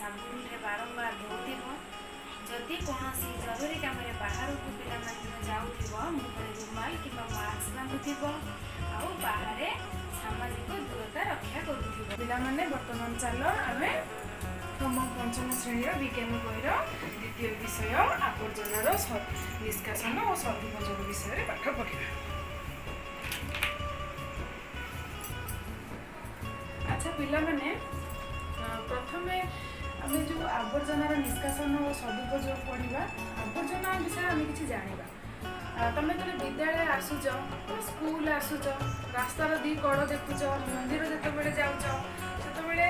ସାବୁନରେ ବାରମ୍ବାର ଧୋଉଥିବ। ଯଦି କୌଣସି ଜରୁରୀ କାମରେ ବାହାରକୁ ପିଲାମାନେ ଯାଉଥିବ, ମୁହଁରେ ରୁମାଲ କିମ୍ବା ମାସ୍କ ବାନ୍ଧୁଥିବ ଆଉ ବାହାରେ ସାମାଜିକ ଦୂରତା ରକ୍ଷା କରୁଥିବ। ପିଲାମାନେ, ବର୍ତ୍ତମାନ ଚାଲ ଆମେ ତମ ପଞ୍ଚମ ଶ୍ରେଣୀର ବିଜ୍ଞାନ ବହିର ଦ୍ୱିତୀୟ ବିଷୟ ଆବର୍ଜନାର ନିଷ୍କାସନ ଓ ସଦୁପଯୋଗ ବିଷୟରେ ପାଠ ପଢ଼ିବା। ଆଚ୍ଛା ପିଲାମାନେ, ପ୍ରଥମେ ଆମେ ଯେଉଁ ଆବର୍ଜନାର ନିଷ୍କାସନ ଓ ସଦୁପଯୋଗ ପଢ଼ିବା, ଆବର୍ଜନା ବିଷୟରେ ଆମେ କିଛି ଜାଣିବା। ତମେ ଯେତେବେଳେ ବିଦ୍ୟାଳୟ ଆସୁଛ, ସ୍କୁଲ ଆସୁଛ, ରାସ୍ତାର ଦି କଡ଼ ଦେଖୁଛ, ମନ୍ଦିର ଯେତେବେଳେ ଯାଉଛ ସେତେବେଳେ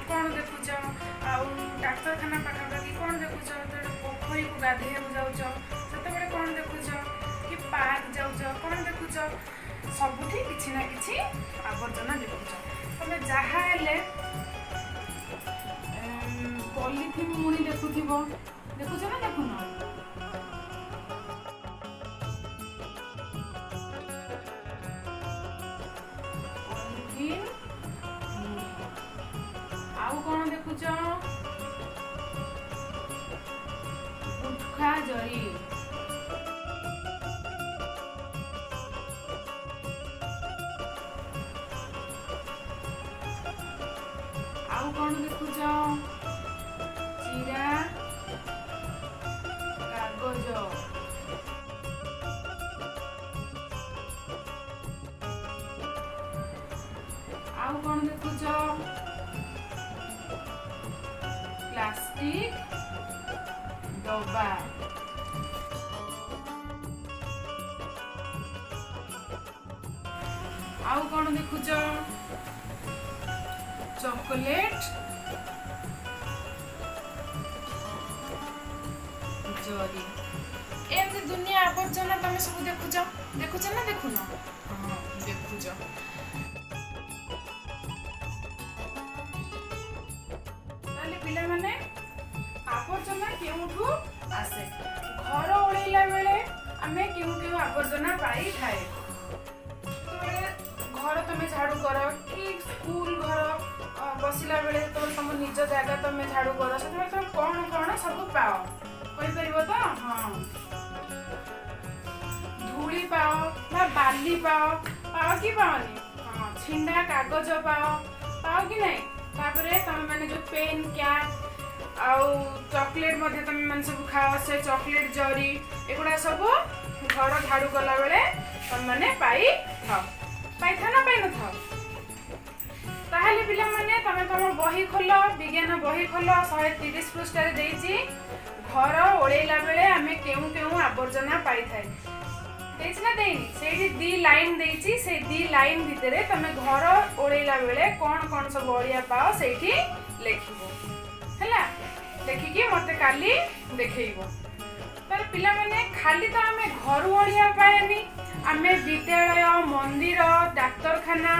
କ'ଣ ଦେଖୁଛ? ଆଉ ଡାକ୍ତରଖାନା ପାଖାପାଖି କ'ଣ ଦେଖୁଛ? ଯେତେବେଳେ ପୋଖରୀକୁ ଗାଧେଇବାକୁ ଯାଉଛ ସେତେବେଳେ କ'ଣ ଦେଖୁଛ? କି ପାର୍କ ଯାଉଛ, କ'ଣ ଦେଖୁଛ? ସବୁଠି କିଛି ନା କିଛି ଆବର୍ଜନା ଦେଖୁଛ। ତମେ ଯାହା ହେଲେ ପଲିଥିନ୍ ମୁଣି ଦେଖୁଥିବ। ଦେଖୁଛ ନା ଦେଖୁନ? ପଲିଥିନ୍ ମୁଣି। ଆଉ କ'ଣ ଦେଖୁଛ? ଗୁଟଖା ଜରି। ଆଉ କ'ଣ ଦେଖୁଛ? ଚିରା କାଗଜ। ଆଉ କ'ଣ ଦେଖୁଛ? ପ୍ଲାଷ୍ଟିକ ଡବା। ଆଉ କ'ଣ ଦେଖୁଛ? ଚକୋଲେଟ ଜରି। ଏମିତି ଦୁନିଆ ଆବର୍ଜନା ତମେ ସବୁ ଦେଖୁଛ। ଦେଖୁଛ ନା ଦେଖୁନ? ହଁ, ଦେଖୁଛ। ତାହେଲେ ପିଲାମାନେ, ଆବର୍ଜନା କେଉଁଠୁ ଆସେ? ଘର ଓଳେଇଲା ବେଳେ ଆମେ କେଉଁ କେଉଁ ଆବର୍ଜନା ପାଇଥାଏ? ଯେତେବେଳେ ଘର ତମେ ଝାଡୁ କର କି ସ୍କୁଲ ଘର ବସିଲା ବେଳେ, ଯେତେବେଳେ ତମ ନିଜ ଜାଗା ତମେ ଝାଡୁ କର, ସେତେବେଳେ ତମେ କ'ଣ କ'ଣ ସବୁ ପାଅ, କହିପାରିବ ତ? ହଁ, ଧୂଳି ପାଅ ବା ବାଲି ପାଅ। ପାଅ କି ପାଅନି? ହଁ। ଛିଣ୍ଡା କାଗଜ ପାଅ। ପାଅ କି ନାହିଁ? ତାପରେ ତମେ ମାନେ ଯୋଉ ପେନ୍, କ୍ୟାପ୍ ଆଉ ଚକୋଲେଟ୍ ମଧ୍ୟ ତମେ ମାନେ ସବୁ ଖାଅ, ସେ ଚକୋଲେଟ୍ ଜରି, ଏଗୁଡ଼ା ସବୁ ଘର ଝାଡୁ କଲା ବେଳେ ତମେ ମାନେ ପାଇଥାଅ। ପାଇଥାଅ ନା ପାଇନଥାଅ? ତାହେଲେ ପିଲାମାନେ, ତମେ ତମ ବହି ଖୋଲ, ବିଜ୍ଞାନ ବହି ଖୋଲ। 130 ପୃଷ୍ଠାରେ ଦେଇଛି, ଘର ଓଳେଇଲା ବେଳେ ଆମେ କେଉଁ କେଉଁ ଆବର୍ଜନା ପାଇଥାଏ। ଦେଇଛି ନା ଦେଇନି? ସେଇଠି ଦି ଲାଇନ୍ ଦେଇଛି। ସେଇ ଦି ଲାଇନ୍ ଭିତରେ ତମେ ଘର ଓଳେଇଲା ବେଳେ କ'ଣ କ'ଣ ସବୁ ଅଳିଆ ପାଅ, ସେଇଠି ଲେଖିବ। ହେଲା? ଲେଖିକି ମତେ କାଲି ଦେଖେଇବ। ତାହେଲେ ପିଲାମାନେ, ଖାଲି ତ ଆମେ ଘରୁ ଅଳିଆ ପାଏନି, ଆମେ ବିଦ୍ୟାଳୟ, ମନ୍ଦିର, ଡାକ୍ତରଖାନା,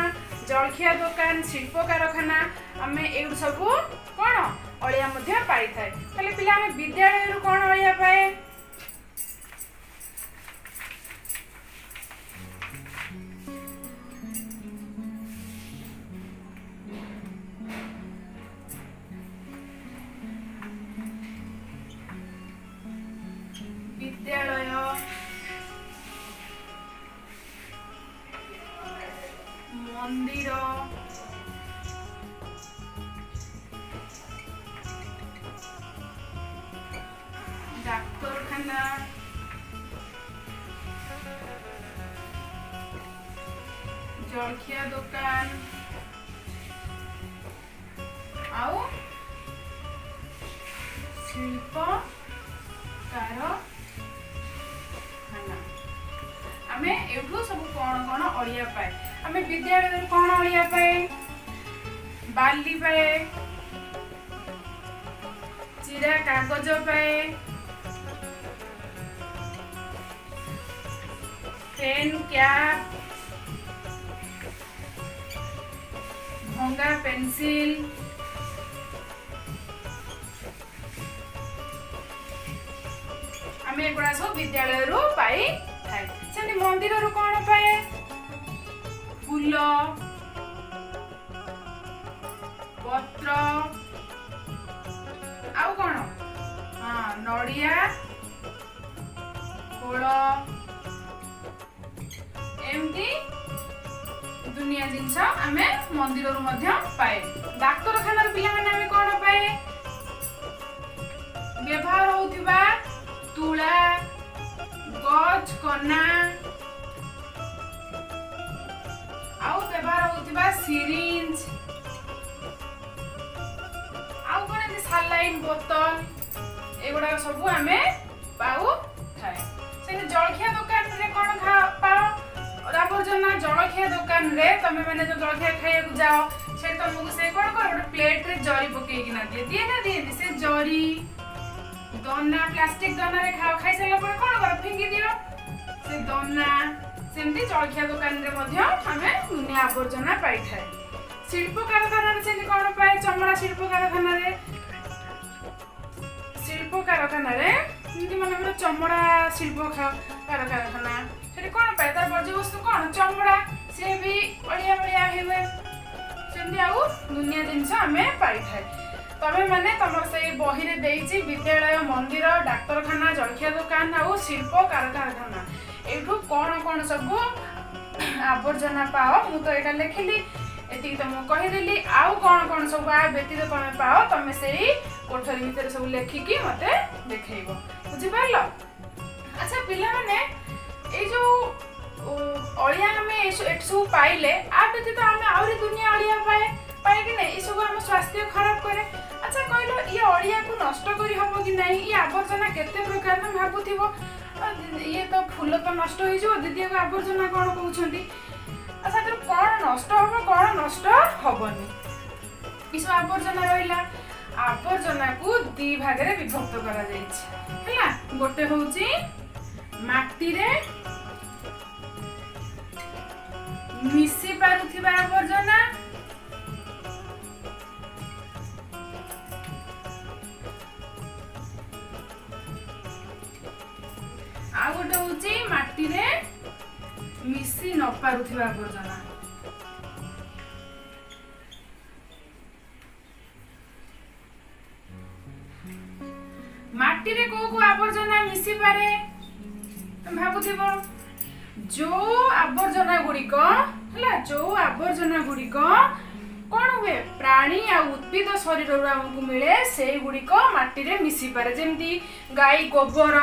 ଜଳଖିଆ ଦୋକାନ, ଶିଳ୍ପ କାରଖାନା, ଆମେ ଏଇଠୁ ସବୁ କ'ଣ ଅଳିଆ ମଧ୍ୟ ପାଇଥାଏ। ତାହେଲେ ପିଲା, ଆମେ ବିଦ୍ୟାଳୟରୁ କ'ଣ ଅଳିଆ ପାଏ? ବିଦ୍ୟାଳୟ, ମନ୍ଦିର, ଡାକ୍ତରଖାନା, ଜଳଖିଆ ଦୋକାନ ଆଉ ଶିଳ୍ପ କାରଖାନା, ଆମେ ଏଇଠୁ ସବୁ କ'ଣ କ'ଣ ଅଳିଆ ପାଏ? ଆମେ ବିଦ୍ୟାଳୟରୁ କ'ଣ ଅଳିଆ ପାଏ? ବାଲି ପାଏ, ଚିରା କାଗଜ ପାଏ, ପେନ୍, କ୍ୟାପ୍, ଭଙ୍ଗା ପେନସିଲ, ଆମେ ଏଗୁଡ଼ା ସବୁ ବିଦ୍ୟାଳୟରୁ ପାଇଥାଏ। ସେମିତି ମନ୍ଦିରରୁ କ'ଣ ପାଏ? ଫୁଲ, ପତ୍ର। ନଡ଼ିଆ ଖୋଳ, ଏମିତି ଦୁନିଆ ଜିନିଷ ଆମେ ମନ୍ଦିରରୁ ମଧ୍ୟ ପାଏ। ଡାକ୍ତରଖାନାର ପିଲାମାନେ ଆମେ କଣ ପାଏ? ବ୍ୟବହାର ହଉଥିବା ତୁଳା, ଗଜ, କନା ଆଉ ବ୍ୟବହାର ହଉଥିବା ସିରିଞ୍ଜ ଆଉ କଣ ଏମିତି ସାଲାଇନ୍ ବୋତଲ, ଏଗୁଡାକ ସବୁ ଆମେ ପାଉଥାଏ। ସେମିତି ଜଳଖିଆ ଦୋକାନରେ କଣ ପାଅ ଆବର୍ଜନା? ଜଳଖିଆ ଦୋକାନରେ ତମେ ମାନେ ଯୋଉ ଜଳଖିଆ ଖାଇବାକୁ ଯାଅ, ସେଠି ତମକୁ ସେ କଣ କରେ, ଗୋଟେ ପ୍ଲେଟରେ ଜରି ପକେଇକିନା ଦିଏ। ଦିଏ ନା ଦିଏନି? ସେ ଜରି, ଦନା, ପ୍ଲାଷ୍ଟିକ ଦନାରେ ଖାଅ, ଖାଇସାରିଲା ପରେ କଣ କର? ଫିଙ୍ଗି ଦିଅ ସେ ଦନା। ସେମିତି ଜଳଖିଆ ଦୋକାନରେ ମଧ୍ୟ ଆମେ ଦୁନିଆ ଆବର୍ଜନା ପାଇଥାଏ। ଶିଳ୍ପ କାରଖାନାରେ ସେମିତି କଣ ପାଏ? ଚମଡ଼ା ଶିଳ୍ପ କାରଖାନାରେ ଯେମିତି ମନେକର ଚମଡ଼ା ଶିଳ୍ପ କାରଖାନା, ସେଠି କଣ ପାଏ? ତାର ବର୍ଜ୍ୟବସ୍ତୁ କଣ? ଚମଡ଼ା। ସିଏ ବି ଅଳିଆ ଭଳିଆ ହୁଏ। ସେମିତି ଆଉ ଦୁନିଆ ଜିନିଷ ଆମେ ପାଇଥାଏ। ତମେ ମାନେ ତମର ସେଇ ବହିରେ ଦେଇଛି, ବିଦ୍ୟାଳୟ, ମନ୍ଦିର, ଡାକ୍ତରଖାନା, ଜଳଖିଆ ଦୋକାନ ଆଉ ଶିଳ୍ପ କାରଖାନା, ଏଇଠୁ କଣ କଣ ସବୁ ଆବର୍ଜନା ପାଅ। ମୁଁ ତ ଏଇଟା ଲେଖିଲି, ଏତିକି ତମକୁ କହିଦେଲି। ଆଉ କଣ କଣ ସବୁ ଆ ବ୍ୟତୀତ ତମେ ପାଅ, ତମେ ସେଇ କୋଠରୀ ଭିତରେ ସବୁ ଲେଖିକି ମତେ ଦେଖେଇବ। ବୁଝିପାରିଲ? ଆଚ୍ଛା ପିଲାମାନେ, ଏଇ ଯୋଉ ଅଳିଆ ଆମେ ଏଠି ସବୁ ପାଇଲେ, ଆ ବ୍ୟତୀତ ଆମେ ଆହୁରି ଦୁନିଆ ଅଳିଆ ପାଏ କି ନାହିଁ? ଏସବୁ ଆମ ସ୍ୱାସ୍ଥ୍ୟ ଖରାପ କରେ। ଆଚ୍ଛା କହିଲ, ଇଏ ଅଳିଆକୁ ନଷ୍ଟ କରି ହବ କି ନାହିଁ? ଇଏ ଆବର୍ଜନା କେତେ ପ୍ରକାର? ତମେ ଭାବୁଥିବ, ଇଏ ତ ଫୁଲ ତ ନଷ୍ଟ ହେଇଯିବ, ଦିଦିକୁ ଆବର୍ଜନା କଣ କହୁଛନ୍ତି? ଆଚ୍ଛା, ଏଥିରୁ କଣ ନଷ୍ଟ ହବ, କଣ ନଷ୍ଟ ହବନି? ଏସବୁ ଆବର୍ଜନା ରହିଲା। ଆବର୍ଜନାକୁ ଦି ଭାଗରେ ବିଭକ୍ତ କରାଯାଇଛି, ହେଲା। ଗୋଟେ ହଉଛି ମାଟିରେ ମିଶି ପାରୁଥିବା ଆବର୍ଜନା, ଆଉ ଗୋଟେ ହଉଛି ମାଟିରେ ମିଶି ନ ପାରୁଥିବା ଆବର୍ଜନା। ମାଟିରେ କୋଉ କୋଉ ଆବର୍ଜନା ମିଶି ପାରେ ତମେ ଭାବୁଥିବ। ଯୋଉ ଆବର୍ଜନା ଗୁଡିକ ହେଲା, ଯୋଉ ଆବର୍ଜନା ଗୁଡିକ କଣ ହୁଏ, ପ୍ରାଣୀ ଆଉ ଉଦ୍ଭିଦ ଶରୀରରୁ ଆମକୁ ମିଳେ, ସେଇଗୁଡିକ ମାଟିରେ ମିଶି ପାରେ। ଯେମିତି ଗାଈ ଗୋବର,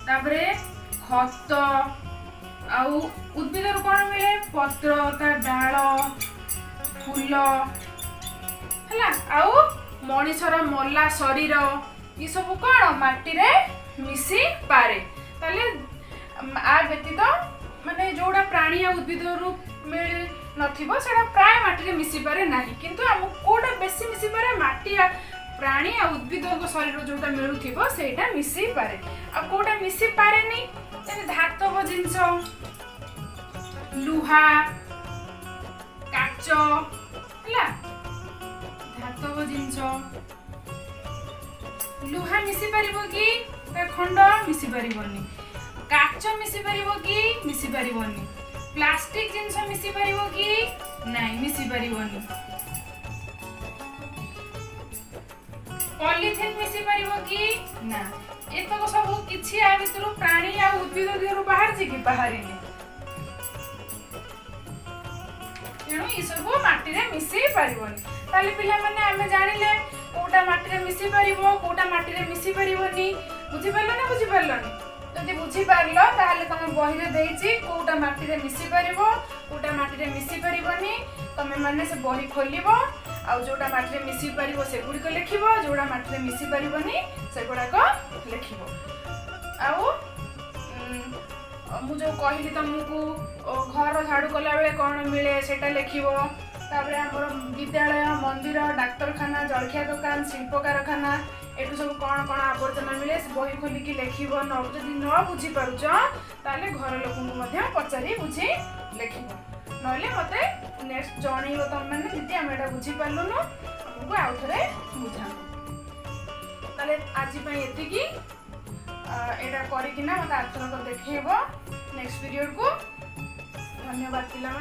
ତାପରେ ଖତ, ଆଉ ଉଦ୍ଭିଦରୁ କଣ ମିଳେ? ପତ୍ର, ତା ଡାଳ, ଫୁଲ, ହେଲା, ଆଉ ମଣିଷର ମଲା ଶରୀର, ଏସବୁ କଣ ମାଟିରେ ମିଶି ପାରେ। ତାହେଲେ ଆ ବ୍ୟତୀତ ମାନେ ଯୋଉଟା ପ୍ରାଣୀ ଆଉ ଉଦ୍ଭିଦରୁ ମିଳି ନଥିବ, ସେଟା ପ୍ରାୟ ମାଟିରେ ମିଶି ପାରେ ନାହିଁ। କିନ୍ତୁ ଆମକୁ କୋଉଟା ବେଶୀ ମିଶି ପାରେ? ମାଟି ପ୍ରାଣୀ ଆଉ ଉଦ୍ଭିଦଙ୍କ ଶରୀରରୁ ଯୋଉଟା ମିଳୁଥିବ, ସେଇଟା ମିଶି ପାରେ। ଆଉ କୋଉଟା ମିଶି ପାରେନି? ଯେମିତି ଧାତବ ଜିନିଷ, ଲୁହା, କାଚ, ହେଲା। ଧାତବ ଜିନିଷ, ଲୁହା ମିଶି ପାରିବ କି? ତା ଖଣ୍ଡ ମିଶି ପାରିବନି। କାଚ ମିଶି ପାରିବ କି? ମିଶି ପାରିବନି। ପ୍ଲାଷ୍ଟିକ ଜିନିଷ ମିଶି ପାରିବ କି? ନାଇଁ, ମିଶି ପାରିବନି। ପଲିଥିନ ମିଶି ପାରିବ କି? ନା। ଏତକ ସବୁ କିଛି ଆ ଭିତରୁ ପ୍ରାଣୀ ଆଉ ଉଦ୍ଭିଦ ଦେହରୁ ବାହାରିଛି କି? ବାହାରିନି। ତେଣୁ ଏସବୁ ମାଟିରେ ମିଶି ପାରିବନି। ତାହେଲେ ପିଲାମାନେ, ଆମେ ଜାଣିଲେ କୋଉଟା ମାଟିରେ ମିଶି ପାରିବ, କୋଉଟା ମାଟିରେ ମିଶି ପାରିବନି। ବୁଝିପାରିଲ ନା ବୁଝିପାରିଲନି? ଯଦି ବୁଝିପାରିଲ, ତାହେଲେ ତମ ବହିରେ ଦେଇଛି କୋଉଟା ମାଟିରେ ମିଶି ପାରିବ, କୋଉଟା ମାଟିରେ ମିଶି ପାରିବନି। ତମେ ମାନେ ସେ ବହି ଖୋଲିବ ଆଉ ଯୋଉଟା ମାଟିରେ ମିଶି ପାରିବ ସେଗୁଡ଼ିକ ଲେଖିବ, ଯୋଉଟା ମାଟିରେ ମିଶି ପାରିବନି ସେଗୁଡ଼ାକ ଲେଖିବ। ଆଉ ମୁଁ ଯୋଉ କହିଲି ତମକୁ, ଘର ଝାଡୁ କଲାବେଳେ କ'ଣ ମିଳେ ସେଇଟା ଲେଖିବ। ତାପରେ ଆମର ବିଦ୍ୟାଳୟ, ମନ୍ଦିର, ଡାକ୍ତରଖାନା, ଜଳଖିଆ ଦୋକାନ, ଶିଳ୍ପ କାରଖାନା, ଏଠୁ ସବୁ କ'ଣ କ'ଣ ଆବର୍ଜନା ମିଳେ ସେ ବହି ଖୋଲିକି ଲେଖିବ। ନ ଯଦି ନ ବୁଝିପାରୁଛ, ତାହେଲେ ଘର ଲୋକଙ୍କୁ ମଧ୍ୟ ପଚାରି ବୁଝି ଲେଖିବ। ନହେଲେ ମୋତେ ନେକ୍ସଟ ଜଣେଇବ ତମେମାନେ, ଦିଦି ଆମେ ଏଇଟା ବୁଝିପାରିଲୁନୁ, ଆମକୁ ଆଉ ଥରେ ବୁଝାନ୍ତୁ। ତାହେଲେ ଆଜି ପାଇଁ ଏତିକି। ଏଇଟା କରିକିନା ମୋତେ ଆରଥରକ ଦେଖେଇବ ନେକ୍ସଟ ପିରିୟଡ଼କୁ। ଧନ୍ୟବାଦ ପିଲାମାନେ।